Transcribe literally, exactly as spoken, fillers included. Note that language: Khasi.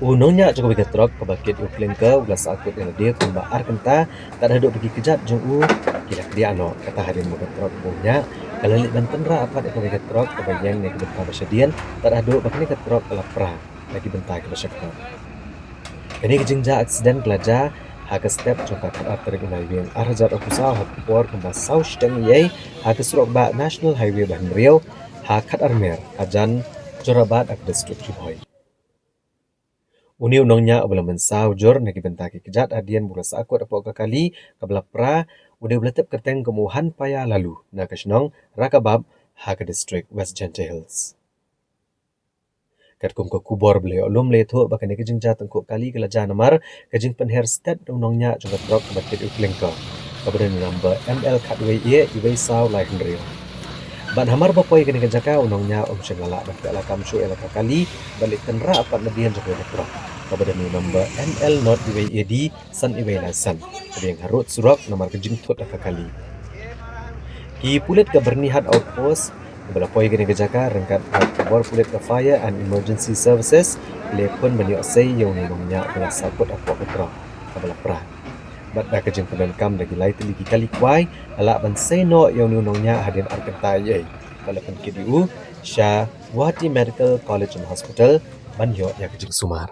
U nongñiah jong kawei ka trok kaba kit ïa u klinker u la sahkut ïa lade kumba ar kynta tad haduh ba ki kjat jong u ki la kdiah noh. Kata hadien ba ka trok kaba u ñiah ka la leit ban tynrah pat ïa kawei ka trok kaba ïeng na ka bynta ba shadien tad haduh ba kane ka trok ka la pra na ki bynta kiba shakhmat. Kane ka jingjia aksiden ka la jia ha ka step jong ka khatar tarik u Naiwieng ar hajar arphew saw ha ka por kumba saw shiteng eiei ha ka surok bah National Highway ba hynriew ha Khatarmer hajan Jorabat ha ka district Ri Bhoi. Une u nongñiah uba la mynsaw jur na ki bynta ki kjat hadien ba u la sahkut hapoh ka kali kaba la pra u dei uba la tip kyrteng kum u Hanpaya Laloo na ka shnong Rakabab ha ka district West Jaintia Hills. Katkum ka khubor ba la ïoh lum la ïathuh ba kane ka jingjia tyngkhuh kali ka la jia namar ka jingpynher stet da u nongñiah jong ka trok kaba kit ïa u klinker kaba don ïa u number M L khatwei A iwei saw lai hynriew. Bad hamar ba poi kane ka jaka u nongñiah um shym la lah ban pynlait kam shuh ïa la ka kali bad leit tynrah pat nadien jong ka trok kaba don ïa u number M L not iwei A D san iwei lai san kaba ïeng harud surok namar ka jingthut ha ka kali. Ki pulit ka Byrnihat Outpost kaba la poi kane ka jaka ryngkat bad ka bor pulit ka Fire and Emergency Services ki la ïakhun ban ïoh sei ïa une u nongñiah uba la sahkut hapoh ka trok kaba la pra. Bad da ka jingpyndonkam da ki lai tylli ki kali kwai la lah ban sei noh ïa une u nongñiah hadien ar kynta eiei bad la pynkit ïa u sha Guwahati Medical College and Hospital ban ïoh ïa ka jingsumar.